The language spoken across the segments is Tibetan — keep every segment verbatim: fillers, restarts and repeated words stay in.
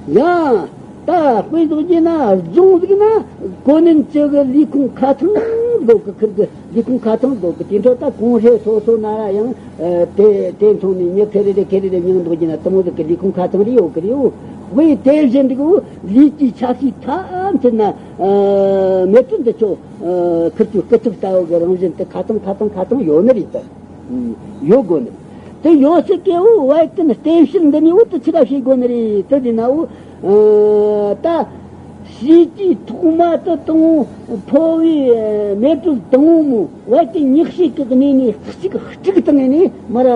ཡང་། ད་དཔེ་བཞག་རྒྱུ་ན་རྫོང་ཟིག་ན་གོ་ནན་ཅི་གི་ལས་ཁུངས་ཁ་ཚང་དགོ་གི། ཁིར་གི་ལས་ཁུངས་ཁ་ཚང་དགོ་གི། དེ་འཕྲོ་ད་གོང་ཧྲེ་སོ་སོ་ན་ར་ཡང་དེ་དེ་མཚུངས་ནས་མྱི་ཁེ་རེ་རེ་ཁེ་རེ་རེ་མྱིང་འདོགས་རྒྱུ་ན་དེ་མོ་ཟིག་གི་ལས་ཁུངས་ཁ་ཚང་རེ་ཡོད་གི་རེད། འོ་དཔེ་དེ་བཞིན་འདུག། འོ་ལས་ཀྱི་ཆ་ཤས་ཐམས་ཅད་ན་མེ་ཏོག་འདི་ཆོ་ཁིར་ཆོ་སྐུ་ཚབ་ལྟ་བུ་གི་རང་བཞིན་དེ་ཁ་ཚང་ཁ་ཚང་ཁ་ཚང་ཡོད་ནི་རེད་ད། ཡོད་དགོ་ནི། དེ་ཡོད་ཚད་ཀྱི་འོ་བད་ཀན་བརྟན་བཤིག་འདི་ནི་འོ་དེ་ཆི་ལ་བྱེད་དགོ་ནི་རེད། དེ་དེ་ན་འོ་ད་ཟས་ཀྱི་ཐོག་མ་དུ་དང་འཕོ་བའི་མེ་དྲོད་དང་མོ་བད་ཀན་མྱི་བཤིག་གི་གནས་ནི་གཅིག་གཅིག་དང་ནི་མ་ར་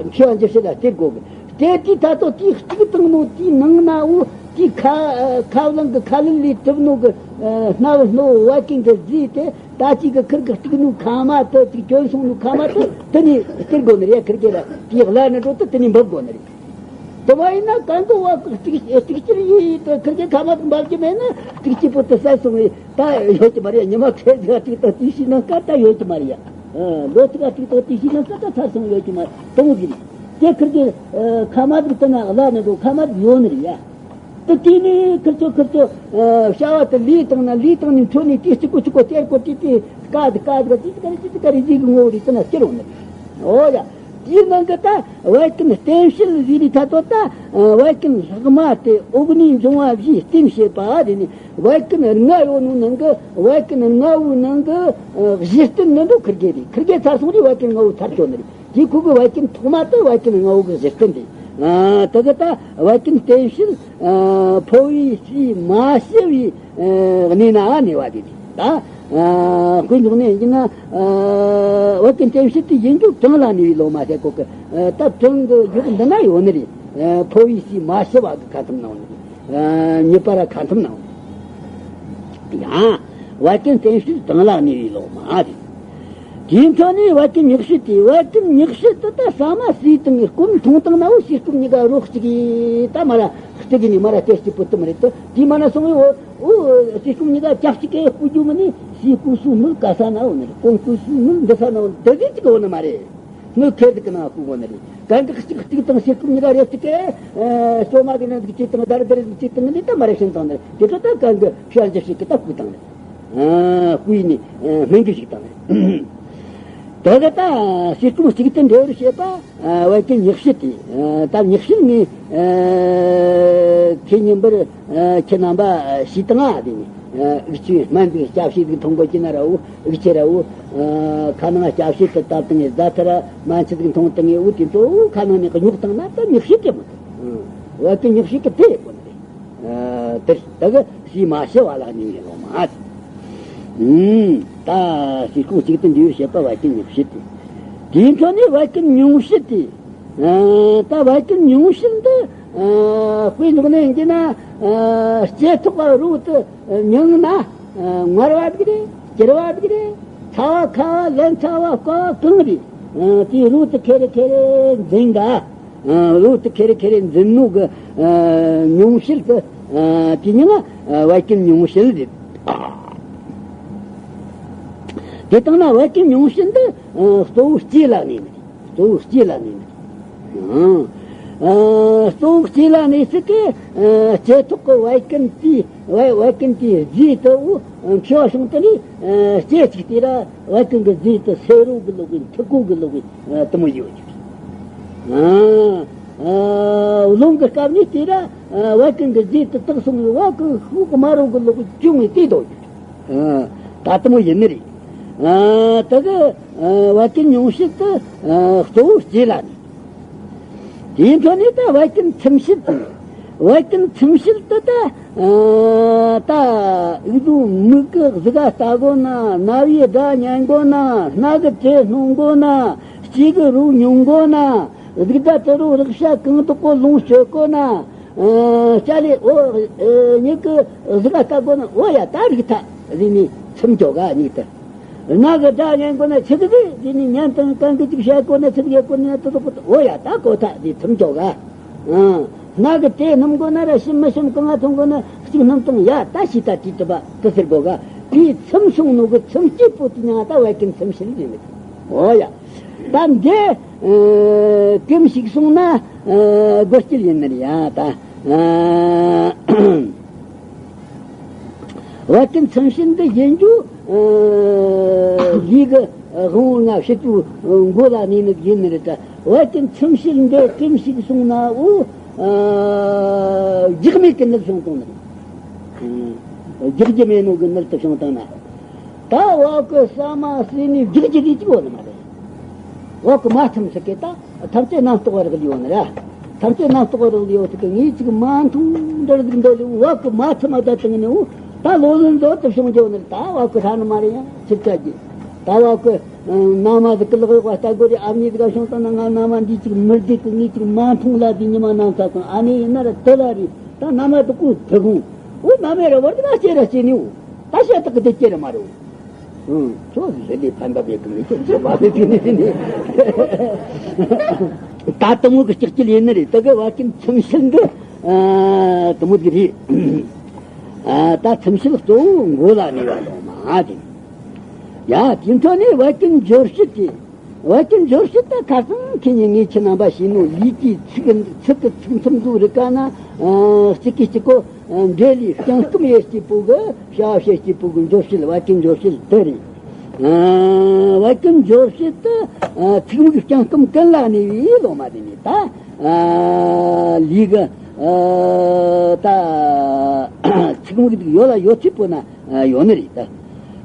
མཁས་པ་འཇིབ་བྱེད་ལ་སྟེར་དགོ་གི། དེ་དེའི་ཐ་ཐོ་དེའི་གཅིག་དང་ནོ་དེའི་ནང་ན་འོ་དེའི་ཁ་ཁ་བླངས་གི་ཁ་ལུད་ལས་གྲུབ་ནོ་གི་སྣབས་སྣོ་བད་ཀན་གི་རྫས་དེ། ད་ཅིག་གི་ཁིར་གི་གཅིག་ནུ་ཁ་མ་དུ་ཅིག་གྱོན་སོང་ནུ་ཁ་མ་དུ་དེ་ནི་སྟེར་དགོ་ནི་རེད། ཁིར་གེ་ལ་དེའི་བླ་ནི་འགྲོ་དུ་དེ་ནི་འབབ་དགོ་ནི་རེད། དུ་བ་ཡིན་ན་གང་གི་བ་གཅིག་གཅིག་ཅིག་ཡིན་དུ་ཁིར་གེ་ཁ་མ་དུ་འབབ་ཀྱི་མེད་ན་གཅིག་གཅིག་པོ་དུ་ཟད་སོང་བས་ད་ཡོད་ཀྱི་མ་རེད། ཉི་མ་ཁེ་ཟིག་གཅིག་དང་དུས་ཤིག་ནང་ཀ་ད་ཡོད་ཀྱི་མ་རེད་ཡ། ལོ་ཚིག་གཅིག་དང་དུས་ཤིག་ནང་ཀ་ད་ཚར་སོང་ཡོད་ཀྱི་མ་རེད། དུ་བ་གི་རེད། དེ་ཁིར་གེ་ཁ་མ་དུ་དུ་ན་བླ་ནི་འགྲོ་ཁ་མ་དུ་ཡོད་ནི་རེད་ཡ། དེ་དེ་ནས་ཁིར་ཚོ་ཁིར་ཚོ་བྱ་བ་དེ་ལས་བཏང་ན་ལས་བཏང་ནས་འཕྲོ་ནས་དེ་གཅིག་གོ་གཅིག་གོ་སྟེར་གོ་དེ་དེ་དཀའ་དེ་དཀའ་དེ་ཅི་དཀའ་རེ་ཅི་དཀའ་རེ་ཅི་གི་ངོ་བོ་རེད་དེ་ན་སྐྱེ་རུང་ནི། ཨོ་ཡ། དེའི་ནང་གི་ད་བད་ཀན་བརྟན་བཤིག་ཟེར་ནི་ད་དོ་ད་བད་ཀན་ལྷག་མ་སྟེ་འོག་ནས་འབྱུང་བ་བཞིའི་རྟེན་བྱེད་པ་དེ་ནི་བད་ཀན་ལྔ་ཡོད་ནོ་ནང་གི་བད་ཀན་ལྔ་བོའི་ནང་གི་གཞི་རྟེན་ནི་འགྲོ་ཁིར་གེ་རེད། ཁིར་གེ་ཚར་སོང་རེད། བད་ཀན་ལྔ་བོ་ཚར་ཆོག་ནི་རེད། དེ་ཁོ་གི་བད་ཀན་ཐོག་མ་དེ་བད་ཀན་ལྔ་བོ་གི་གཞི་རྟེན་དེ། ཨ་དེ་གི་ད་བད་ཀན་བརྟན་བཤིག་ཨ་འཕོ་བའི་ཟས་མ་ཞི་བའི་ཨ་གནས་ན་གནས་པ་དེ་རེད། ད་ཨ་དཔེ་འཇོག་ནས་ཡིན་ན་ཨ་བད་ཀན་བརྟན་བཤིག་དེ་ཡིན་རྒྱུ་བྲང་ལ་གནས་པའི་ལོ་མ་ཟེར་གོ་གི། ཨ་ད་བྲང་གི་ཡུག་འདི་ན་ཡོད་ནི་རེད། ཨ་འཕོ་བའི་ཟས་མ་ཞི་བ་གི་ཁ་ཐུམ་ན་ཡོད་ནི་རེད། ཨ་མྱུར་བ་ར་ཁ་ཐུམ་ན་ཡོད་ནི་རེད། ཡང་། བད་ཀན་བརྟན་བཤིག་བྲང་ལ་གནས་པའི་ལོ་མ་རེད། དེའི་འཕྲོ་ནས་བད་ཀན་མྱི་བཤིག་དེ། བད་ཀན་མྱི་བཤིག་དེ་ད་ཟ་མ་ཟོས་བཏང་ངས་སྐོམ་འཐུང་བཏང་ན་འོ་ཟས་སྐོམ་གཉིས་ཀ་རོ་གཅིག་གིས་ད་མ་ར་གཅིག་གིས་ནི་མ་ར་དེ་གཅིག་པོ་དུ་མ་རེད་དོ། དེ་མ་ན་སོང་བས་འོ་འོ་ཟས་སྐོམ་གཉིས་ཀ་ཅག་གཅིག་གིས་སྐུ་རྒྱུ་མི་ནི་ཟས་སྐུ་སུ་མིག་ག་ས་ན་འོ་ནི་རེད། སྐོམ་སྐུ་སུ་མིག་འདི་ས་ན་འོ་ནི་དེ་ཟིག་གཅིག་གི་འོ་ནི་མ་རེད། ངོས་ཁེ་ཟིག་གི་ནང་བཀུག་གོ་ནི་རེད། གང་གི་གཅིག་གཅིག་དང་ཟས་སྐོམ་གཉིས་ཀ་རེ་གཅིག་གི་ཨ་སོ་མ་གི་ནང་ཟིག་གཅིག་དང་དར་དར་ཟིག་གཅིག་དང་འདི་ལྟ་མ་རེ་ཤིན་དང་ནི་རེད། དེ་ཚོ་ད་གང་གི་ཤར་འཇིབ་ཞིག་གི་ད་བཀུག་དང་ནི་རེད། ཨ་བཀུག་ནི་ཨ་སྨན་གི་ཞིག་དང་ནི་རེད། དེ་གི་ད་ཟས་སྐོམ་གཅིག་ཏུ་འབྲེལ་བར་བྱེད་པ་ཨ་བད་ཀན་མྱི་བཤིག་དེ། ཨ་ད་མྱི་བཤིག་ནི་ཨ་ཁྱེད་ཉིན་པར་ཨ་ཁྱེད་རྣམ་པ་ཤི་དང་ཨ་དེ་ནི་ཨ་འུ་ཆོས་སྨན་གི་སྐྱ་བཤད་གི་མཐོང་གོ་གི་ན་ར་འུ། འུ་ཆེ་ར་འུ། ཨ་ཁ་ནང་སྐྱ་བཤད་དུ་བཏབ་བཏང་ངས་རྫ་ཐ་ར་མན་ཆད་ཟིག་མཐོང་བཏང་ངས་འུ་དེ་ཚོ་འུ་ཁ་ནང་ནས་ཉོག་བཏང་ན་ད་མྱི་བཤིག་གི་མི་འདུག། ཨ་དེ་མྱི་བཤིག་གི་དེ་ཡོད་གོ་ནི་རེད། ཨ་དེ་ད་གི་ཟས་མ་ཞི་བ་ལ་གནས་པའི་ལོ་མ་རེད། ཨུམ། ད་ཟས་སྐོམ་གཅིག་ཏུ་འདུས་བྱེད་པ་བད་ཀན་མྱི་བཤིག་དེ། དེའི་འཕྲོ་ནས་བད་ཀན་ཉུང་བཤིག་དེ། ཨ་ད་བད་ཀན་ཉུང་བཤིག་འདི་ཨ་དཔེ་འཇོག་ནས་ཡིན་གྱི་ན་ཨ་ལྕེ་ཐོག་ག་རོ་དེ་མྱང་ན། ཨ་མངར་བ་དེ་རེད། སྐྱུར་བ་དེ་རེད། ཚ་བ་ཁ་བ་ལན་ཚྭ་བ་བསྐ་བ་གང་རེད། ཨ་དེའི་རོ་དེ་ཁེ་རེ་ཁེ་རེ་འཛིན་ག། ཨ་རོ་དེ་ཁེ་རེ་ཁེ་རེ་འཛིན་ནོ་གི་ཨ་ཉུང་བཤིག་གི་ཨ་དེ་ཉིད་ལ་ཨ་བད་ཀན་ཉུང་བཤིག་རེད། དེ་ལྟ་ན་བད་ཀན་ཉུང་བཤིག་འདི་ཨ་གཙོ་བོ་ལྕེ་ལ་གནས་ནི། གཙོ་བོ་ལྕེ་ལ་གནས་ནི། ཨ་གཙོ་བོ་ལྕེ་ལ་གནས་ཟིག་གི་ཨ་ལྕེ་ཐོག་གི་བད་ཀན་དེའི་བད་བད་ཀན་དེའི་རྫས་དེ་འུ་མཁས་པ་བྱུང་དེ་ནས་ཨ་ལྕེ་གཅིག་དེ་ར་བད་ཀན་གི་རྫས་དེ་སེ་རོ་གི་ལོག་གི་མཐུག་གོ་གི་ལོག་གི་ཨ་དེ་མོ་ཡོད་ཀྱི། ཨ་ཨ་རླུང་གི་སྐབས་ནས་དེ་ར་ཨ་བད་ཀན་གི་རྫས་དེ་དག་སོང་བས་བད་ཀན་ཤུགས་དམའ་རོ་གི་ལོག་གི་ཅུང་ངེ་དེ་དོ་ཡོད། ཨ་ད་དེ་མོ་ཡིན་ནི་རེད། ཨ་ད་གི་ཨ་བད་ཀན་ཉུང་བཤིག་དེ་ཨ་གཙོ་བོ་ལྕེ་ལ་གནས། དེའི་འཕྲོ་ནས་ད་བད་ཀན་ཚིམ་བཤིག་དེ། བད་ཀན་ཚིམ་བཤིག་དེ་ད་ཨ་ད་འུ་ཚོ་མིག་གི་གཟུགས་ཀ་ལྟ་དགོ་ན། རྣ་བའི་སྒྲ་ཉན་དགོ་ན། སྣ་གི་དྲི་སྣོམ་དགོ་ན། ལྕེ་གི་རོ་མྱོང་དགོ་ན། གཟུགས་སྒྲ་དྲི་རོ་རེག་བྱ་གང་དག་གོ་ལོངས་སྤྱོད་དགོ་ན། ཨ་ཅ་ལེ་འོ་ཨ་མིག་གི་གཟུགས་ཀ་ལྟ་དགོ་ན། འོ་ཡ་ད་རིག་ཐལ་ཟེར་ནས་ཚིམ་འཇོག་ག་མིག་དེ། རྣ་གི་སྒྲ་ཉན་དགོ་ན་ཆི་གི་ཟིག་ཟེར་ནས་ཉན་དང་གང་གི་ཅིག་བཤད་དགོ་ན་ཆི་གི་ཡེད་དགོ་ན་དེ་དག་གོ་ད། འོ་ཡ་ད་གོ་ཐལ་ཟེར་ཚིམ་འཇོག་ག། ཨ་སྣ་གི་དྲི་སྣོམ་དགོ་ན་ར་ཞིམ་མི་ཞིམ་གང་ང་འཐུང་དགོ་ན་གཅིག་སྣོམ་བཏང་ཡ་ད་ཤི་ད་དྲིས་དུ་བ་དེ་ཟེར་དགོ་ག། དེའི་ཚིམ་སོང་ནོ་གི་ཚིམ་སྐྱིད་པོ་དེ་ཉང་ད་བད་ཀན་ཚིམ་བཤིག་ཟེར་ནི། འོ་ཡ་ད་འདི། ཨ། གུམ་ཞིག་སོང་ན། ཨ། སྒོ་སྐྱིལ་ཡིན་ནི་རེད་ཡ་ད། ཨ། བད་ཀན་ཚིམ་བྱེད་འདི་ཡིན་རྒྱུ། ཨ། ལུས་ཀྱི་དབང་པོ་ལྔ་ཕྱི་དྲོའི་མགོ་ལ་གནས་ནི་ཡིན་ནི་རེད་ད། བད་ཀན་ཚིམ་བྱེད་འདི་གུམ་ཞིག་སོང་ན་འོ། ཨ། རྒྱགས་མེད་ཀྱི་ནད་བྱུང་བཏང་ནི་རེད། ཨ། རྒྱགས་རྒྱུ་མེད་ནོ་གི་ནད་དེ་བྱུང་བཏང་ན། ད་བད་ཀན་ཟ་མ་ཟོས་ནས་རྒྱགས་རྒྱུ་དེ་གཅིག་པོ་ནི་མ་རེད། བད་ཀན་མ་ཚིམ་ཟེར་གི་ད་ཐམས་ཅད་རྣམ་རྟོག་པ་རག་ལས་ཡོད་ནི་ར། ཐམས་ཅད་རྣམ་རྟོག་པ་རག་ལས་ཡོད་ཟེར་གི་ངས་ཅིག་མ་མཐོང་འདྲ་ཟིག་འདོད་ལས་བད་ཀན་མ་ཚིམ་མ་ད་བཏང་ནས་འོ། ད་ལོ་ལོན་མདོ་དེ་བྱུང་རྒྱུ་ནི་རེད། ད་བད་ཀན་ཧྲ་ནི་མ་རེད་ཡ་ཕྱིར་ཆ་རྒྱུ། ད་བད་ཀན་མནའ་མ་ཟིག་གི་ལག་གཡོག་པ་ལྟ་དགོས་རེད། ཨ་མྱེས་ཟིག་ག་བྱུང་བཏང་ན་ང་མནའ་མ་འདི་ཅིག་མི་བདེ་གི་ངས་ཅིག་མ་མཐོང་ལ་དེ་ཉི་མ་ནམ་ཚ་སོང་། ཨ་ནེ་ཡིན་ན་ར་དེ་ལ་རེད། ད་མནའ་མ་དེ་ཀོ་དེ་གོང་འོ། མནའ་མས་ར་བར་དེ་ང་སྐྱེ་ར་སྐྱེ་ནི་འོ། ད་བཤད་སྟགས་གི་དེ་སྐྱེ་ར་མ་རེད་འོ། ཁྱོད་ལི་ལི་ཕན་པ་བེད་ཀི་མི་ཁྱེད་ཚོ་བ་བེད་ཀི་ནི་ནི། ད་དུ་མོ་གི་ལྕགས་ཀྱི་ལེན་ནི་རེད། དེ་གི་བད་ཀན་ཚིམ་བྱེད་འདི། ཨ། དུ་མོ་གི་རེད། ཨ། ད་ཚིམ་བྱེད་གཙོ་བོ་མགོ་ལ་གནས་པ་ལོ་མ་དེ། ཡ་དེ་འཕྲོ་ནས་བད་ཀན་འབྱོར་བྱེད་དེ། བད་ཀན་འབྱོར་བྱེད་ད་ཁ་སང་ཁྱེད་ཉིད་ངས་ཁྱེད་རྣམ་པ་ཤེས་ནོ་ལུས་ཀྱི་ཚིགས་ཚིགས་ཀྱི་ཚིགས་མཚམས་དུ་རིག་ག་ན། ཨ། གཅིག་གིས་གཅིག་གོ། འབྲེལ་ལས་རྐྱང་སྐུམ་ཡེ་སྐྱིད་པོ་གི་བྱ་བྱེད་སྐྱིད་པོ་གི་འབྱོར་བྱེད་བད་ཀན་འབྱོར་བྱེད་དེ་རེད། ཨ། བད་ཀན་འབྱོར་བྱེད་དེ། ཨ། ཚིགས་མིག་རྐྱང་སྐུམ་ཀུན་ལ་གནས་པའི་ལོ་མ་དེ་ནི་ད། ཨ། ལུས་གི། ཨ། ད་ཚིགས་མིག་དེ་ཡོད་ལ་ཡོད་ཚད་པོ་ན་ཡོད་ནི་རེད་ད།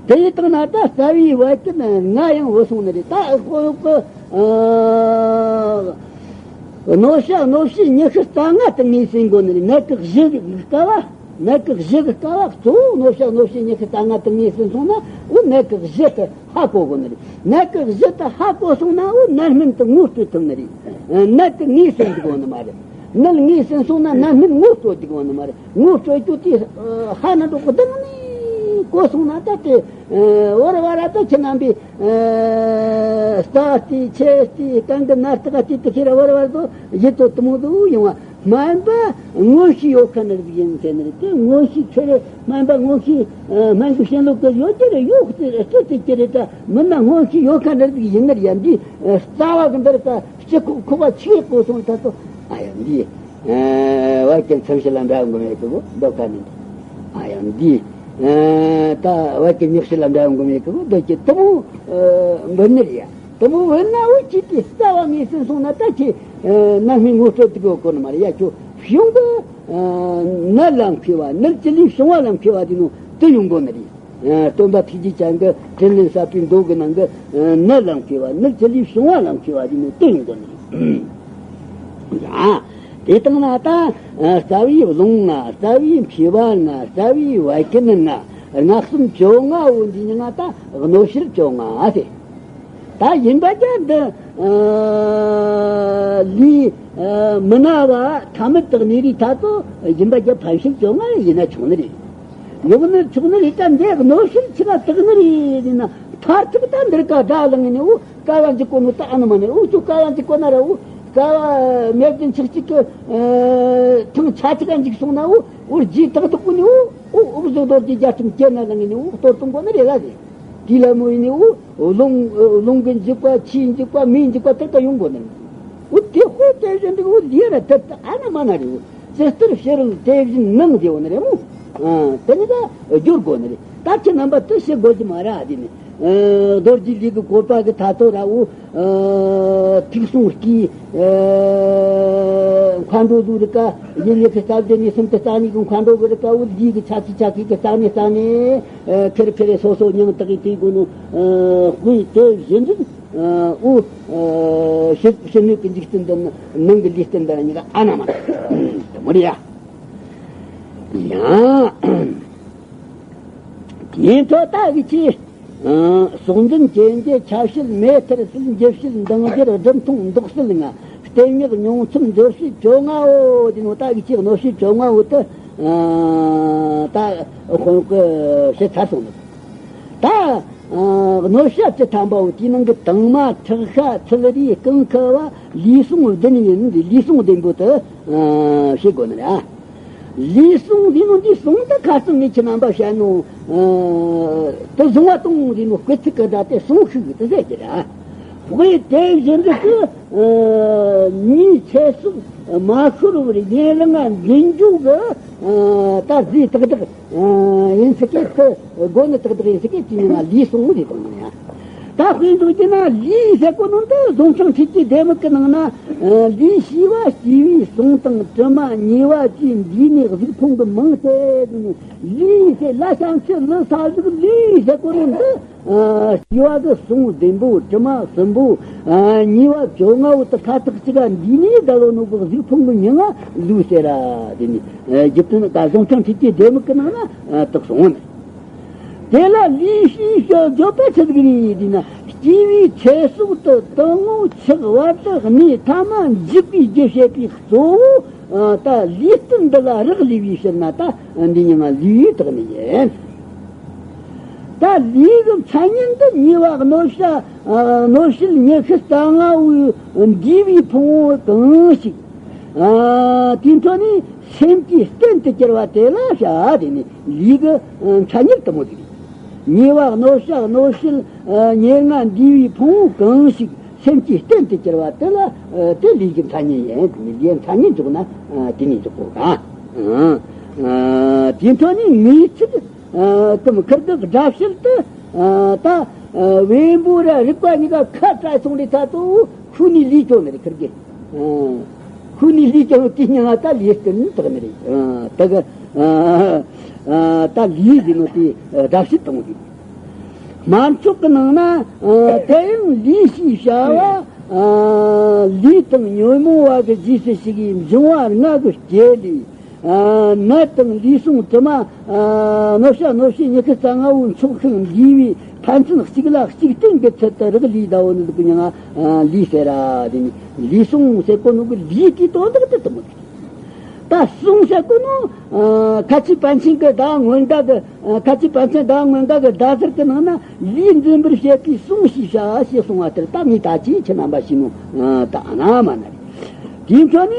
དེ་ཡི་སྟེང་ན་ད་རྩ་བའི་བད་ཀན་ལྔ་ཡང་བུད་སོང་ནི་རེད། ད་ཨ་ཁོ་གི། ཨ། རྣོ་ཤ་རྣོ་བྱེད་ཉི་ཤུ་རྩ་ལྔ་དེ་ངོས་ཟིན་དགོས་ནི་རེད། ནད་ཀྱི་གཞི་གི་ཀ་བ། ནད་ཀྱི་གཞི་གི་ཀ་བ་གཙོ་བོ་རྣོ་ཤ་རྣོ་བྱེད་ཉི་ཤུ་རྩ་ལྔ་དེ་ངོས་ཟིན་སོང་ན་འོ་ནད་ཀྱི་གཞི་དེ་ཧ་གོ་དགོས་ནི་རེད། ནད་ཀྱི་གཞི་དེ་ཧ་གོ་སོང་ན་འོ་ནད་སྨན་དེ་ངོ་སྤྲོད་ཐུབ་ནི་རེད། ནད་དེ་ངོས་ཟིན་དགོས་ནི་མ་རེད། ནད་ངོས་ཟིན་སོང་ན་ནད་སྨན་ངོ་སྤྲོད་དགོས་ནི་མ་རེད། ངོ་སྤྲོད་རྒྱུ་དེ་ཧ་ན་འགྲོ་གི་དང་ནི་གོ་སོང་ན་ད་དེ་བར་བར་ད་ཁྱེད་རྣམ་པས། ཨ། རྩ་ལྟེ་ཆུ་ལྟེ་རྐང་གི་སྣ་ལྟེ་ག་ལྟེ་དེ་ཁྱེར་བར་བར་དུ་ཡིད་དུ་དུ་མོ་དུ་ཡོང་བ། སྨན་པ་མངོན་ཤེས་ཡོད་མཁན་རིགས་ཡིན་ཟེར་ནི་རེད། དེ་མངོན་ཤེས་ཁྱེར་སྨན་པ་མངོན་ཤེས། ཨ། སྨན་གྱི་བྱིན་རླབས་ཀྱི་ཡོད་ཀྱི་རེད། ཡོད་ཀྱི་རེད། སྤྱི་ཚེ་ཀྱི་རེད། ད་མི་སྣ་མངོན་ཤེས་ཡོད་མཁན་རིགས་ཡིན་ནི་རེད། ཡ་འདི་རྩ་བ་གི་འདིར་ད་སྤྱི་ཁོག་ཁོག་པ་ཆེ་གོ་སོང་ད་དོ། ཨ་ཡ་འདི། ཨ། བད་ཀན་ཚིམ་བྱེད་ལ་འདྲ་འགོ་མེད་གི་གོ་འདོད་ཁ་ནི། ཨ་ཡ་འདི། ཨ། ད་བད་ཀན་མྱི་བྱེད་ལ་འདྲ་འགོ་མེད་གི་གོ་འདོད་ཀྱི་དུ་མོ། ཨ། འབུད་ནི་རེད་ཡ། དུ་མོ་འབུད་ན་འོ་ཅི་དེ་རྩ་བ་ངོས་ཟིན་སོང་ན་ད་ཁྱེད། ཨ། ནད་སྨན་ངོ་སྤྲོད་དུ་གོ་གོ་ནི་མ་རེད་ཡ། ཁྱོད་གཞུང་གི། ཨ། ནད་ལ་མཁས་པ་ནད་ཅི་ལས་བྱུང་བ་ལ་མཁས་པ་དེ་ནོ་དུ་ཡོང་གོ་ནི་རེད། ཨ། སྟོན་པ་ཐུགས་རྗེ་ཅན་གྱི་དྲིན་ལན་བསབ་པའི་མདོ་གི་ནང་གི། ཨ། ནད་ལ་མཁས་པ་ནད་ཅི་ལས་བྱུང་བ་ལ་མཁས་པ་དེ་ནི་དེ་ཡིན་དགོས་ནི། ཡ། དེ་དང་ན་ད། ཨ། རྩ་བའི་རླུང་ལྔ། རྩ་བའི་མཁྲིས་པ་ལྔ། རྩ་བའི་བད་ཀན་ལྔ། ལྔ་གསུམ་བཅོ་ལྔ་བོ་འདི་ཉིད་ང་ད་རྣོ་བྱེད་བཅོ་ལྔ་ཟེར། ད་སྦྱིན་པ་རྒྱ་འདི། ཨ། ལུས། ཨ། མི་ན་བ་ཐ་མལ་དུ་གནས་རིགས་ད་དོ་སྦྱིན་པ་རྒྱ་ཕན་ཕྱིར་བཅོ་ལྔ་ཡིན་ན་ཆོག་ནི་རེད། ཡོང་ནི་ཆོག་ནི་རེད། ད་འདི་རྣོ་བྱེད་ཆི་ན་དག་ནི་རེད་ཟེར་ན། མཐར་ཐུག་ད་འདིར་ཀ་དགྲ་ལངས་ནས་འུ་ཀ་བ་འཇིག་གོ་ནོ་ད་ཨ་ནི་མ་ནི་འུ་ཅོ་ཀ་བ་འཇིག་གོ་ན་ར་འུ་ཀ་བ་མེ་བདུན་ཆགས་གཅིག་གི། ཨ། ཐང་ཆ་གཅིག་ག་འཇིག་སོང་ན་འུ་འུར་རྗེས་ཐག་ཐུག་གོ་ནི་འུ་འུ་འུ་བཟོ་རྡོ་རྗེ་རྒྱ་ཁྲིམས་སྐྱེ་ན་ལངས་ནས་འུ་གཏོར་གཏོང་གོ་ནི་རེད་ལ་ཟེར། དེ་ལ་མོ་ཡིན་ནི་འུ་རླུང་རླུང་གི་འཇིག་པ་ཆུའི་འཇིག་པ་མེའི་འཇིག་པ་དེ་ཀ་ཡོང་གོ་ནི་རེད། འུ་དེ་ཧོ་དེ་བཞིན་དུ་འུ་ལིའི་ར་དེ་ད་ཨ་ན་མ་ན་རེད། འུ་ཇི་ལྟར་ཕྱི་རོལ་དེ་བཞིན་ནང་དེ་འོ་ནི་རེད་མོ། ཨ། དེ་ནི་ད་སྦྱོར་དགོས་ནི་རེད། ད་ཁྱེད་རྣམ་པ་དེ་ཤེས་དགོས་ཀྱི་མ་རེད། ཨ། དེ་ནི། ཨ། རྡོ་རྗེ་ལུས་ཀྱི་བཀོད་པ་གི་ཐ་ཐོ་ར་འུ། ཨ། ཐིག་གསུང་སྐྱེས། ཨ། མཁའ་འགྲོ་ལུས་རིག་ག་ཡིད་གཉིས་ཀྱི་རྩ་བདུན་ནས་གསུམ་དུ་རྩ་གཉིས་ཀྱི་མཁའ་འགྲོ་གི་རིག་ག་འུ་ལུས་ཀྱི་ཆ་ཤས་ཆ་ཤས་ཀྱི་རྩ་ནས་རྩ་ནས། ཨ། ཁེར་ཁེར་སོ་སོ་མྱང་དག་གི་དེ་དགོས་ནོ། ཨ། དཔེ་དེ་བཞིན་དུ། ཨ། འུ། ཨ། ཕྱི་ཕྱི་སྣོད་ཀྱི་འཇིག་རྟེན་དང་ནང་གི་ལུས་རྟེན་དང་གཉིས་ཀ་ཨ་ན་མ་ན་དེ་མོ་རེད་ཡ། ཡང་། དེའི་ཐོག་ད་གི་ཆེ། ཨ། སྲོག་འཛིན་སྐྱེ་འཇིག་ཆ་བྱེད་མེ་ཐར་སྲིད་འཇིབ་བྱེད་འདང་རྒྱལ་སྒྲིབ་མཐོང་འདོགས་སྲེད་ལྔ། རྟེན་ཉག་མྱོང་མཚམས་འབྱོར་བྱེད་བཅོ་ལྔའོ། དེ་ནོ་ད་གི་ཆེ་གནོད་བྱེད་བཅོ་ལྔའོ་དེ། ཨ། ད་དཔོན་གི་བཤད་ཚར་སོང་ནི། ད། ཨ། གནོད་བྱ་བཅུ་ཐམ་པའོ། དེའི་ནང་གི་དྭངས་མ་ཁྲག་ཤ་ཚིལ་རུས་རྐང་ཁུ་བ་ལུས་ཟུངས་བདུན་ཡིན། ལུས་ཟུངས་བདུན་པོ་དེ། ཨ། བྱེད་དགོས་ནི་རེད། ལུས་ཟུངས་ལུས་ནོ་འདི་ཟུངས་དེ་ཁ་སང་ངས་ཁྱེད་རྣམ་པ་བཤད་ནོ། ཨ། དེ་བཟུང་བ་དང་ལུས་ནོ་སྐུལ་ཚིག་གི་སྒྲ་དེ་ཟུངས་ཤིག་དེ་ཟེར་གྱི་རེད། དབུས་དེ་བཞིན་དུ་གི་ཉེས་ཚེ་སྲོག་མ་ཤོར་བར་ཡུན་རིང་ང་འཛིན་རྒྱུ་གི་ད་རྫས་ཏག་ཏག་ཡིན་ཟེར་གི། དེ་སྒོ་ནས་ཏག་ཏག་ཡིན་ཟེར་གི། དེ་ནས་ལུས་ཟུངས་རེད་དང་ཡ། ད་དཔེ་འཇོག་རྒྱུ་ན་ལུས་ཟེར་གོ་ནོ་འདི་རྫོང་ཆུང་ཁྲིད་ཀྱི་ལྡེ་མིག་གི་ནང་ན་ལུས་ཞེས་པ་སྐྱེས་བུའི་ཟུངས་དང་དྲི་མ་ཉེས་པ་བཅས་འདུས་ནས་གཟུགས་ཕུང་གི་མིང་སྟེ། ལུས་ཟེར་ལ་ཤང་ཆུ་ལུ་ས་ཟུག་ལུས་ཟེར་གོ་ནོ་འདི། ཨ། སྐྱེ་བ་གི་ཟུངས་བདུན་པོ་དྲི་མ་གསུམ་པོ། ཨ། ཉེས་པ་བཅོ་ལྔ་བོ་དེ་ཁ་ཐག་གཅིག་ག་འདུས་ནས་ད་ལོ་ནོ་གི་གཟུགས་ཕུང་གི་མིང་ང་ལུས་ཟེར་ར། དེ་ནི་རྒྱུ་མཚན་ད་རྫོང་ཆུང་ཁྲིད་ཀྱི་ལྡེ་མིག་གི་ནང་ན་དག་སོང་ནས། དེ་ལ་ལུས་ཞེས་བརྗོད་པ་ཆི་ཟིག་རེད་དེ་ན། སྐྱེས་བུའི་ཚེ་སྲོག་ཏུ་དང་པོ་ཆགས་པ་དང་གནས་ཐ་མ་འཇིག་པའི་རྒྱུ་བྱེད་པའི་གཙོ་བོ། ཨ། ད་ལུས་རྟེན་འདི་ལ་རག་ལས་པའི་ཕྱིར་ན་ད་འདི་ཉིད་ང་ལུས་དག་ནི་ཡིན། ད་ལུས་ཀྱི་མཚན་ཉིད་འདི་ཉེས་པ་གནོད་བྱ། ཨ། གནོད་བྱེད་ཉི་ཤུ་རྩ་ལྔ་བོའི་འདུས་པའི་ཕུང་པོ་གང་ཞིག་ཨ། དེའི་འཕྲོ་ནས་སེམས་ཀྱི་རྟེན་དུ་གྱུར་པ་དེ་ལ་བྱ། དེ་ནི་ལུས་ཀྱི་མཚན་ཉིད་དུ་མོ་དེ་རེད། ཉེས་པ་གནོད་བྱ་གནོད་བྱེད་ཉེར་ལྔ་འདུས་པའི་ཕུང་པོ་གང་ཞིག་སེམས་ཀྱི་རྟེན་དུ་གྱུར་པ་དེ་ལ་དེ་ལུས་ཀྱི་མཚན་ཉིད་ཡིན། དེ་ནི་ལུས་མཚན་ཉིད་འཇོག་ན་དེ་ནི་འཇོག་གོ་ག་ཨ། དེའི་འཕྲོ་ནས་ངེས་ཚིག་ཨ། དུམ་ཁུར་གི་སྒྲ་བཤད་དུ། ཨ། ད། ཨ། བེམ་པོ་ར་རིག་པ་གཉིས་ཀ་ཁ་བྲལ་སོང་རེད་ད་དོ། ཁུ་ནི་ལུས་ཀྱང་ནི་རེད་ཁུར་གི། ཨ། ཁུ་ནི་ལུས་ཀྱང་དེ་ཉིད་ང་ད་ལུས་རྟེན་དག་ནི་རེད། ཨ། ད་གི། ཨ། ད་ལུས་ཟེར་ནོ་དེ་སྒྲ་བཤད་དང་དེ། དམར་ཕྱོགས་ཀྱི་ནང་ན། ཨ། དེ་ཡང་ལུས་ཞེས་བྱ་བ། ཨ། ལུས་དང་ཉོན་མོངས་པ་གི་རྗེས་སུ་ཞུགས་པའི་འབྱུང་བ་ལྔ་གི་སྐྱེ་ལས། ཨ། ནད་དང་ལུས་ཟུངས་དྲི་མ། ཨ། གནོད་བྱ་གནོད་བྱེད་ཉི་ཤུ་རྩ་ལྔ་བོ་འཚོགས་ཤིང་འདུས་པའི་ཕན་ཚུན་གཅིག་ལ་གཅིག་བརྟེན་གྱི་ཚུལ་དུ་རག་ལས་ཟླ་བོ་ནི་ཟུག་གི་མྱིང་ང་ལུས་ཟེར་ར། དེ་ནི་ལུས་ཟུངས་ཟེར་གོ་ནོ་གི་ལུས་དེའི་དོན་དག་དེ་དུ་མོ། ད་ཟུངས་ཟེར་གོ་ནོ། ཨ། ཁ་ཆེ་པཎ་ཆེན་གྱི་ཟླ་སྔོན་ཟླ་གི། ཨ། ཁ་ཆེ་པཎ་ཆེན་ཟླ་སྔོན་ཟླ་གི་ཟླ་ཟུར་གྱི་ནང་ན་ལུས་འཛིན་པར་བྱེད་པའི་ཟུངས་ཞེས་བྱ་ཞེས་གསུངས་པ་ལྟར་ད་ངས་ད་ཅི་ཁྱེད་རྣམ་པ་ཞུས་ནོ། ཨ། ད་ཨ་ན་མ་ན་རེད། དེའི་འཕྲོ་ནས།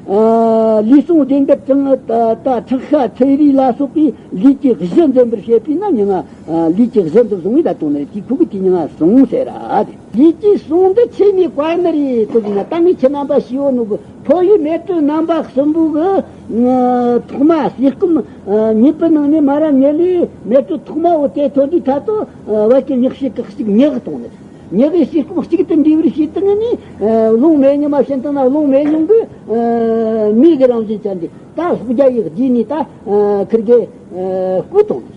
ཨ། ལུས་ཟུངས་སྡེ་དགུ་གྲངས་ད་ད་ཁྲག་ཤ་ཚིལ་རུས་ལ་སོགས་པའི་ལུས་ཀྱི་གཞི་འཛིན་པར་བྱེད་པས་ན་མྱིང་ང་། ཨ། ལུས་ཀྱི་གཞི་འདི་ཟུངས་ཡིན་ད་དོན་ནི་དེའི་ཁུ་གི་དེ་མྱིང་ང་ཟུངས་ཟེར་ར། ལུས་ཀྱི་ཟུངས་འདི་ཆོས་ནས་བཀར་ནི་རེད་དོ་ཟེར་ན། ད་ངས་ཁྱེད་རྣམ་པ་ཞུས་ཡོད་ནོ་གི་ཕོ་ཡི་མེ་དྲོད་རྣམ་པ་གསུམ་པོ་གི། ཨ། ཐོག་མ་ཟས་སྐོམ། ཨ། གཉིས་པོའི་ནང་ནས་མ་ར་མེ་ལོའི་མེ་དྲོད་ཐོག་མ་བོ་དེ་ཐོན་དུས་ད་དོ། ཨ། བད་ཀྱི་མྱག་བྱེད་ཀྱི་གཅིག་མྱག་གཏོང་ནི་རེད། མྱག་གི་ཟས་སྐོམ་གཅིག་ཏུ་འདྲེས་པར་བྱེད་སྟངས་ནི། ཨ། རླུང་མེ་ཉུང་མ་བྱིན་བཏང་ན་རླུང་མེ་ཉུང་གི། ཨ། མེ་གི་རང་བཞིན་ཅན་དེ་ད་སྲོག་རྒྱ་ཡིས་བསྡུས་ནས་ད། ཨ། ཁུར་གི། ཨ། བསྐུལ་བཏང་ནི།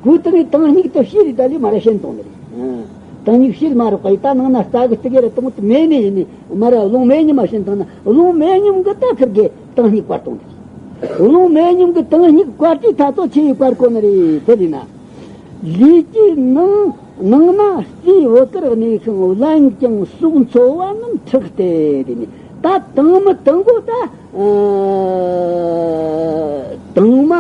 བསྐུལ་བཏང་ནས་དྭངས་སྙིགས་དེ་བྱེར་ད་ལས་མ་ར་བྱིན་བཏང་ནི་རེད། ཨ། དྭངས་སྙིགས་བྱེར་མ་ར་བཀལ་ད་ནང་ན་རྩྭ་གི་སྟེ་གེ་ར་བཏང་དུ་མེ་ནས་ཡིན་ནི་མ་ར་རླུང་མེ་ཉུང་མ་བྱིན་བཏང་ན་རླུང་མེ་ཉུང་གི་ད་ཁུར་གི་དྭངས་སྙིགས་བཀར་བཏང་ནི་རེད། རླུང་མེ་ཉུང་གི་དྭངས་སྙིགས་བཀར་དུས་ད་དོ་ཆི་ཡིས་བཀར་གོ་ནི་རེད་དེ་ལས་ན། ལུས་ཀྱི་ནང་ནང་ན་རྩའི་བུ་གར་གནས་ཤིང་བརླན་ཀྱང་སྲོག་འཚོ་བ་རྣམས་ཁྲག་སྟེ། དེ་ནི་ད་དྭངས་མ་དྭངས་པོ་ད། ཨ། དྭངས་མ་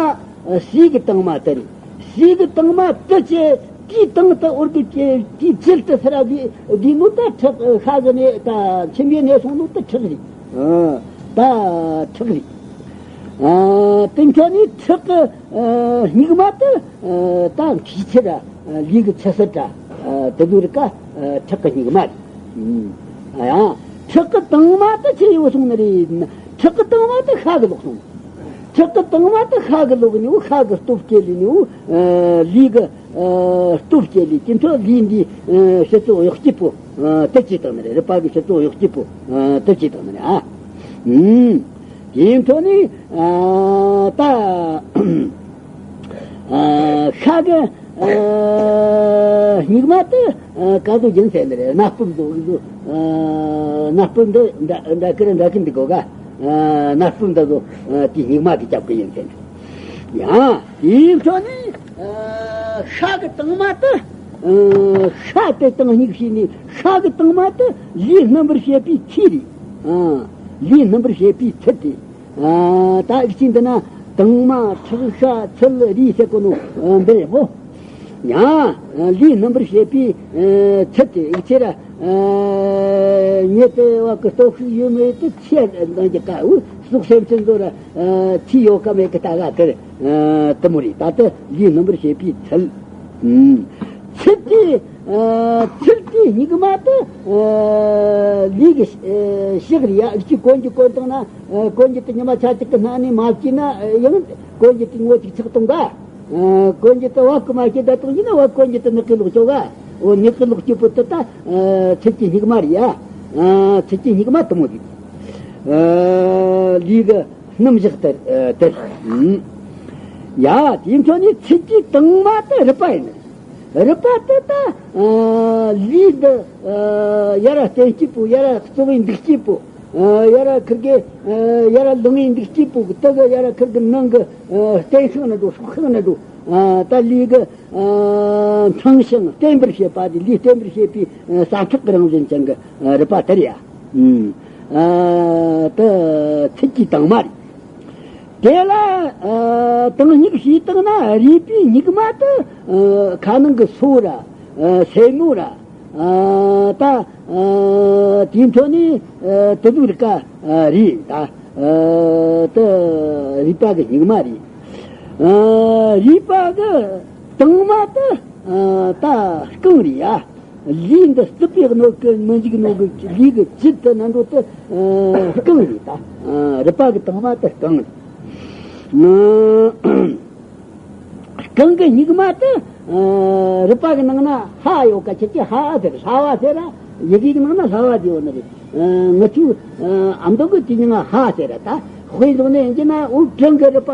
ཟས་ཀྱི་དྭངས་མ་དེ་རེད། ཟས་ཀྱི་དྭངས་མ་དེ་ཆེ་དེའི་དྭངས་དེ་འོར་གྱི་ཆེ་དེའི་ཚིལ་དེ་སེ་ར་གི་དེ་ནོ་ད་ཁྲག་ཤ་གི་ནས་ད་མཆིན་པའི་ནས་སོང་ནོ་ད་ཁྲག་རེད། ཨ། ད་ཁྲག་རེད། ཨ། དེ་འཕྲོ་ནས་ཁྲག་གི། ཨ། སྙིགས་མ་དེ། ཨ། ད་མཁལ་ཆུ་ར། ཨ། ལུས་ཀྱི་ཆུ་སེར་ར། ཨ། དེ་ཚོ་རིགས་ཀ། ཨ། ཁྲག་གི་སྙིགས་མ་རེད། ཨ་ཡང་ཁྲག་གི་དྭངས་མ་དེ་ཆི་ཡོད་སོང་ནི་རེད། ཁྲག་གི་དྭངས་མ་དེ་ཤ་གི་ལོག་སོང་། ཁྲག་གི་དྭངས་མ་དེ་ཤ་གི་ལོག་ནི་འུ་ཤ་གི་སྟོབས་སྐྱེད་ལས་ནི་འུ། ཨ། ལུས་ཀྱི། ཨ། སྟོབས་སྐྱེད་ལས་དེ་འཕྲོ་ལུས་འདི། ཨ། ཕྱི་ཚུལ་གཡོག་སྐྱིད་པོ། ཨ། དེ་སྐྱེད་བཏང་ནི་རེད། རུས་པ་གི་ཕྱི་ཚུལ་གཡོག་སྐྱིད་པོ། ཨ། དེ་སྐྱེད་བཏང་ནི་རེད། ཨ། ཨུམ། དེའི་འཕྲོ་ནས། ཨ། ད། ཨ། ཤ་གི། ཨ། སྙིགས་མ་དེ། ཨ། ག་ཚོད་ཡིན་ཟེར་ནི་རེད། སྣ་སྤུབས་ཚོ་ཚོ། ཨ། སྣ་སྤུབས་འདི་འདྲ་འདྲ་ཀི་རེད། འདྲ་ཀི་འདི་གོ་ག་ཨ། སྣ་སྤུབས་འདི་ཚོ། ཨ། དེའི་སྙིགས་མ་གི་རྒྱབ་ཀྱི་ཡིན་ཟེར་ནི། ཡང་དེའི་འཕྲོ་ནས། ཨ། ཤ་གི་དྭངས་མ་དེ། ཨ། ཤ་དེ་དྭངས་སྙིགས་བྱས་ནས་ཤ་གི་དྭངས་མ་དེ་ལུས་སྣུམ་པར་བྱེད་པའི་ཚིལ་རེད། ཨ། ལུས་སྣུམ་པར་བྱེད་པའི་ཚིལ་དེ། ཨ། ད་ཨིག་ཅིག་འདི་ན་དྭངས་མ་ཁྲག་ཤ་ཚིལ་རུས་ཟེར་གོ་ནོ། ཨ། འདི་རེད་བོ། ཡང་ལུས་སྣུམ་པར་བྱེད་པའི། ཨ། ཚིལ་དེ་ཨིག་ཆེ་ར། ཨ། ཉེ་དུ་བ་གི་སྟོབས་ཤུགས་ཡོད་མེད་དུ་ཚེ་འདང་རྒྱག་ག་འུ་སྲོག་སེམས་ཅན་ཚོ་ར། ཨ། ཚེ་ཡོད་ག་མེད་གི་ལྟ་ག་དེར། ཨ། དེ་མོ་རེད། ད་ལྟ་ལུས་སྣུམ་པར་བྱེད་པའི་ཚིལ། ཨ། ཚིལ་དེ། ཨ། ཚིལ་དེ། སྙིགས་མ་དེ་ལུས་ཀྱི་ཕྱག་རེད་ཡ། ཅིག་གོན་རྒྱུ་གོན་བཏང་ན་གོན་རྒྱུ་དེ་ཉི་མ་ཆ་གཅིག་གི་སྣ་ནས་མ་བཀྲུས་ན་ཡང་གོན་རྒྱུ་དེ་ཉི་མ་གཅིག་ཆག་གཏོང་ག། གོན་རྒྱུ་དེ་བ་གི་མ་བཀྲུས་བཏང་ཡིན་ན་བ་གོན་རྒྱུ་དེ་ནག་གི་ལོག་ཆོག་ག། འོ་ནག་གི་ལོག་རྒྱུ་པོ་དེ་ད་ཚིལ་གྱི་སྙིགས་མ་རེད་ཡ། ཚིལ་གྱི་སྙིགས་མ་དེ་མོ་རེད། ལུས་ཀྱི་སྣུམ་བཞག་དེ་དེ། ཡ། དེའི་འཕྲོ་ནས་ཚིལ་གྱི་དྭངས་མ་དེ་རུས་པ་ཡིན། རུས་པ་དེ་ད་ལུས་འདི་ཡར་ར་བརྟན་སྐྱེད་པོ། ཡར་ར་གཙོ་བོའི་འདུག་སྐྱེད་པོ། ཡར་ར་ཁིར་གི་ཡར་ར་ལངས་ཡིན་འདུག་སྐྱེད་པོ་གི་དེ་གི་ཡར་ར་ཁིར་གི་ནང་གི་བརྟན་ཤིང་ན་འགྲོ། སྲོག་ཤིང་ན་འགྲོ། ད་ལུས་གི་འཕྲང་ཞིང་བརྟན་པར་བྱེད་པ་དེ། ལུས་བརྟན་པར་བྱེད་པའི་ས་ཁྲག་གི་རང་བཞིན་ཅན་གྱི་རུས་པ་དེ་རེད་ཡ། ད་ཚིལ་གྱི་དྭངས་མ་རེད། དེ་ལ་དྭངས་སྙིགས་བྱས་བཏང་ན་རུས་པའི་སྙིགས་མ་དེ་ཁ་ནང་གི་སོ་ར་སེན་མོ་ར། ད་དེའི་འཕྲོ་ནས་དེ་ཚོའི་རིགས་ཀ་རེད། ད་དེ་རུས་པ་གི་སྙིགས་མ་རེད། རུས་པ་གི་དྭངས་མ་དེ་ད་རྐང་རེད་ཡ། ལུས་འདི་རྩུབ་པའི་སྣོད་ཀྱིས་མི་འཇིག་ནོ་གི་ལུས་ཀྱི་བཅུད་དེ་ནང་འགྲོ་དེ་རྐང་རེད། ད་རུས་པ་གི་དྭངས་མ་དེ་རྐང་རེད། རྐང་གི་སྙིགས་མ་དེ་རུས་པ་གི་ནང་ན་ཧ་ཡོད་ཀ། ཁྱེད་ཀྱིས་ཧ་ཟེར། ལྷ་བ་ཟེར་ར། ཡི་གེ་གི་ནང་ན་ལྷ་བ་དེ་ཡོད་ནི་རེད། ང་ཚོས་ཨ་མདོ་གི་དེ་ཉིད་ང་ཧ་ཟེར་ར། ད་དཔེ་བཞག་ནས་ཡིན་གྱི་ན་འུ་རྐང་གི་རུས་པ།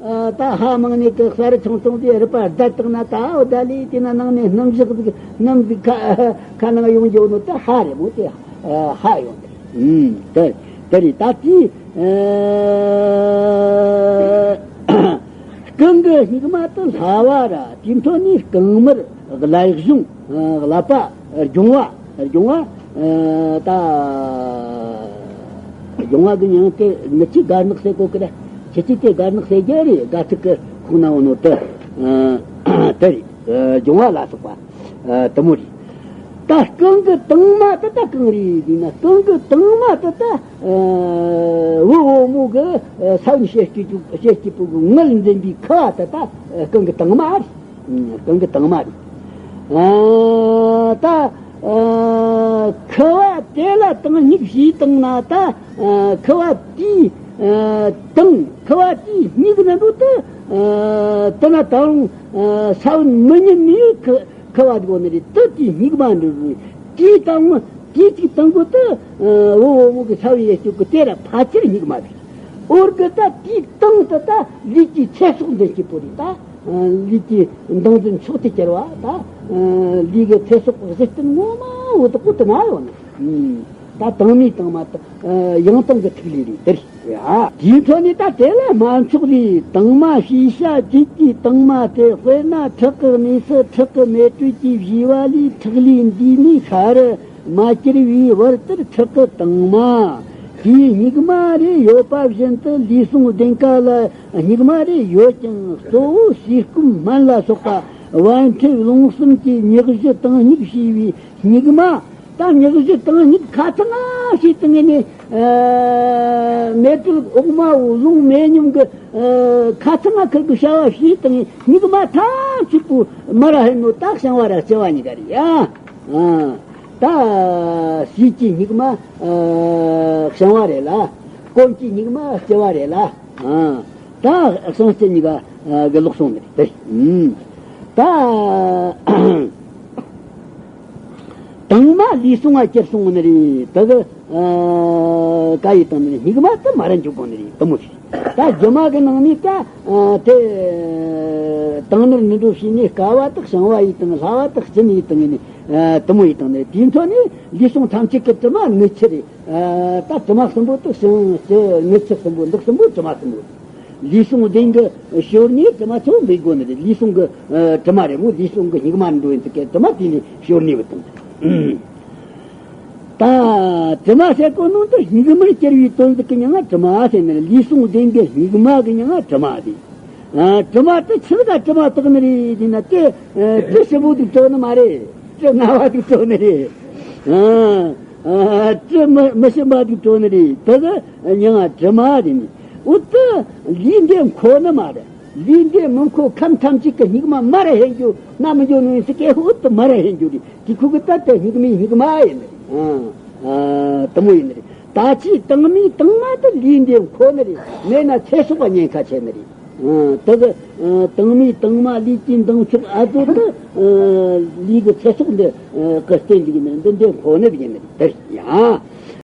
ད་ཧ་མང་ནས་ཀྱི་གསར་ཆུང་ཆུང་དེ་རུས་པ་བརྡལ་བཏང་ན། ད་འོ་ད་ལས་དེ་ན་ནང་ནས་སྣུམ་ཞག་ཟིག་སྣུམ་ཟིག་ཁ་ཁ་ནང་ཡོང་རྒྱུ་ནོ་དེ་ཧ་རེད་མོ། དེ་ཧ་ཡོང་། ཨུམ། དེ་དེ་རེད། ད་དེའི་རྐང་གི་སྙིགས་མ་དེ་ལྷ་བ་ར། དེའི་འཕྲོ་ནས་རྐང་མར། ཀླད་གཞུང་། ཀླད་པ། སྒྱུང་བ། སྒྱུང་བ། ད་སྒྱུང་བ་གི་མྱིང་དེ་མི་ཆི་སྒར་ནག་ཟེར་གོ་གི་རེད། ཁྱེད་ཀྱིས་དེ་སྒར་ནག་ཟེར་རྒྱུ་རེད། སྒར་ཐུག་གི་ཁུག་ན་འོ་ནོ་དེ་དེ་རེད། སྒྱུང་བ་ལ་སོགས་པ་དེ་མོ་རེད། ད་རྐང་གི་དྭངས་མ་དེ་ད་གང་རེད་ཟེར་ན། རྐང་གི་དྭངས་མ་དེ་ད་བུ་བུ་མོ་གི་ས་བོན་ཞེ་གཅིག་པོ་ཞེ་གཅིག་པོ་གི་མངལ་འཛིན་པའི་ཁུ་བ་དེ་ད་རྐང་གི་དྭངས་མ་རེད། རྐང་གི་དྭངས་མ་རེད། ད་ཁུ་བ་དེ་ལ་དྭངས་སྙིགས་བྱས་བཏང་ན། ད་ཁུ་བ་དེའི་དྭངས། ཁུ་བ་དེའི་སྙིགས་ན་འགྲོ་དེ་དེ་ན་ད་རུང་ས་བོན་མི་ཉིད་ནས་ཁུ་ཁུ་བ་དགོ་ནི་རེད། དེ་དེའི་སྙིགས་མ་འདྲ་རེད། དེའི་དྭངས་མ་དེའི་ཅིག་དྭངས་པོ་དེ་བུ་བུ་མོ་གི་ས་བོན་ཡེ་སྤྱོད་གི་དེ་ར་ཕལ་ཆེར་སྙིགས་མ་རེད། འོར་གི་ད་དེའི་དྭངས་དེ་ད་ལུས་ཀྱི་ཚེ་སྲོག་འཛིན་སྤྱོད་པོ་རེད། ད་ལུས་ཀྱི་མདངས་འཛིན་མཆོག་ཏུ་གྱུར་བ། ད་ལུས་ཀྱི་ཚེ་སྲོག་གཟི་རྟེན་ངོ་མ་འོ་དེ་པོ་དེ་ན་ཡོད་ནི། ད་དྭངས་མའི་དྭངས་མ་དེ་ཡང་དྭངས་ཀྱི་ཐིག་ལེ་རེད། དེ་རེད། ཡ། དེའི་འཕྲོ་ནས་ད་དེ་ལ་སྨན་མཆོག་ལས། དྭངས་མ་ཕྱི་ཤ་བཅུད་ཀྱི་དྭངས་མ་སྟེ། དཔེར་ན་ཁྲག་གི་གནས་སུ་ཁྲག་གི་མེ་དྲོད་ཀྱིས་བཞུས་པ་ལས་ཁྲག་ལས་འདུས་ནས་ཤ་རུ་མ་གྱུར་པའི་བར་དེར་ཁྲག་གི་དྭངས་མ། དེའི་སྙིགས་མ་རེ་ཡོད་པ་བཞིན་དུ་ལུས་ཟུངས་ལྡན་ཀ་ལ་སྙིགས་མ་རེ་ཡོད་ཀྱང་གཙོ་བོ་ཟས་སྐོམ་སྨན་ལ་སོགས་པ་བན་ཁྲི་རླུང་གསུམ་གྱི་ཉག་གཞི་དྭངས་སྙིགས་ཞེས་པའི་སྙིགས་མ། ད་ཉག་གཞི་དྭངས་སྙིགས་ཁ་ཚང་ང་བྱས་བཏང་ནས། མེ་དྲོད་འོག་མ་བོ་རླུང་མེ་སྙོམས་ཀྱི་ཁ་ཚང་ང་ཁུར་གི་བྱ་བ་བྱས་བཏང་ནས་སྙིགས་མ་ཐམས་ཅད་པོ་མར་ཧེ་ནོ་ད་བཤང་བ་ར་ལྕི་བ་གཉིས་ཀ་རེད་ཡ། ད་ཟས་ཀྱི་སྙིགས་མ་བཤང་བ་རེད་ལ། སྐོམ་གྱི་སྙིགས་མ་ལྕི་བ་རེད་ལ། ད་བཤང་ལྕི་གཉིས་ཀ་གི་ལོག་སོང་ནི་རེད། ད། དྭངས་མ་ལུས་ཟུངས་ལ་གྱུར་སོང་ནི་རེད། དེ་གི་ཨ་ཀ་ཡི་དྭངས་ནི་རེད། སྙིགས་མ་དེ་མར་འཇུག་དགོས་ནི་རེད། དེ་མོ་ཞིག་ད་སྒྱུ་མ་གི་ནང་ནས་ཀ་ཨ་དེ་དྭངས་ནོར་མི་འགྲོ་བྱས་ནས་དཀར་བ་དག་བཤང་བ་ཡི་དྭངས། ལྷ་བ་དག་སྦྱིན་ཡི་དྭངས་ནི་ཨ་དེ་མོ་ཡི་དྭངས་ནི་རེད། དེའི་འཕྲོ་ནས་ལུས་ཟུངས་ཐམས་ཅད་ཀྱི་དྲི་མ་ནུ་ཆུ་རེད། ཨ་ད་དྲི་མ་གསུམ་པོ་དག་བྱང་ཆུ་ནུ་ཆུ་གསུམ་པོ། འདི་གསུམ་པོ་དྲི་མ་གསུམ་པོ་རེད། ལུས་ཟུངས་ལྡན་གྱི་ཞོར་ནས་དྲི་མ་ཚོ་འབུད་དགོས་ནི་རེད། ལུས་ཟུངས་ཀྱི་ཨ་དྲི་མ་རེད་མོ། ལུས་ཟུངས་ཀྱི་སྙིགས་མ་འགྲོ་ཡིན་ཚིག་གི་དྲི་མ་དེ་ནས་ཞོར་ནས་བུད་དང་། ད་དྲི་མ་ཟེར་གོ་ནོ་འདི་སྙིགས་མར་གྱུར་པའི་དོན་ཟིག་གི་མྱིང་ང་དྲི་མ་ཟེར་ནི་རེད། ལུས་ཟུངས་ལྡན་གྱི་སྙིགས་མ་གི་མྱིང་ང་དྲི་མ་རེད། ཨ་དྲི་མ་དེ་ཆི་ཟིག་ག་དྲི་མ་བཏགས་ནི་རེད་ཟེར་ན། དེ་ཨ་དྲི་ཞིམ་པོ་ཟིག་བྲོ་ནི་མ་རེད། དྲི་ངར་བ་ཟིག་བྲོ་ནི་རེད། ཨ་ཨ་དྲི་མི་མི་ཞིམ་པ་ཟིག་བྲོ་ནི་རེད། དེ་གི་མྱིང་ང་དྲི་མ་རེད་ནི། འོ་དེ་ལུས་འདི་མཁོ་ནི་མ་རེད། ལུས་འདི་མི་མཁོ་ཁམས་ཐམས་ཅད་ཀྱི་སྙིགས་མ་མར་ཧེ་རྒྱུ་ན་མི་འགྱོ་ནོ་ཡིན་ཟེར་སྐད་ཧོད་དུ་མར་ཧེ་རྒྱུ་རེད། དེ་ཁུ་གི་ད་ལྟ་སྙིགས་མའི་སྙིགས་མ་ཡིན་ནི་རེད། ཨ་དུ་མོ་ཡིན་ནི་རེད། ད་ཅི་དྭངས་མའི་དྭངས་མ་དེ་ལུས་འདི་མཁོ་ནི་རེད། མེད་ན་ཚེ་སྲོག་ག་ཉེན་ཁ་ཆེ་ནི་རེད། ཨ་དེ་གི་ཨ་དྭངས་མའི་དྭངས་མ་ལུས་ཀྱི་མདངས་ཚོགས་ཨ་ཚོ་དེ་ཨ་ལུས་ཀྱི་ཚེ་སྲོག་འདི་ཨ་གི་རྟེན་འདི་ཡིན་ནི་འདི་འདི་མཁོ་ནི་ཡིན་ནི་རེད། དེ་ཡང་།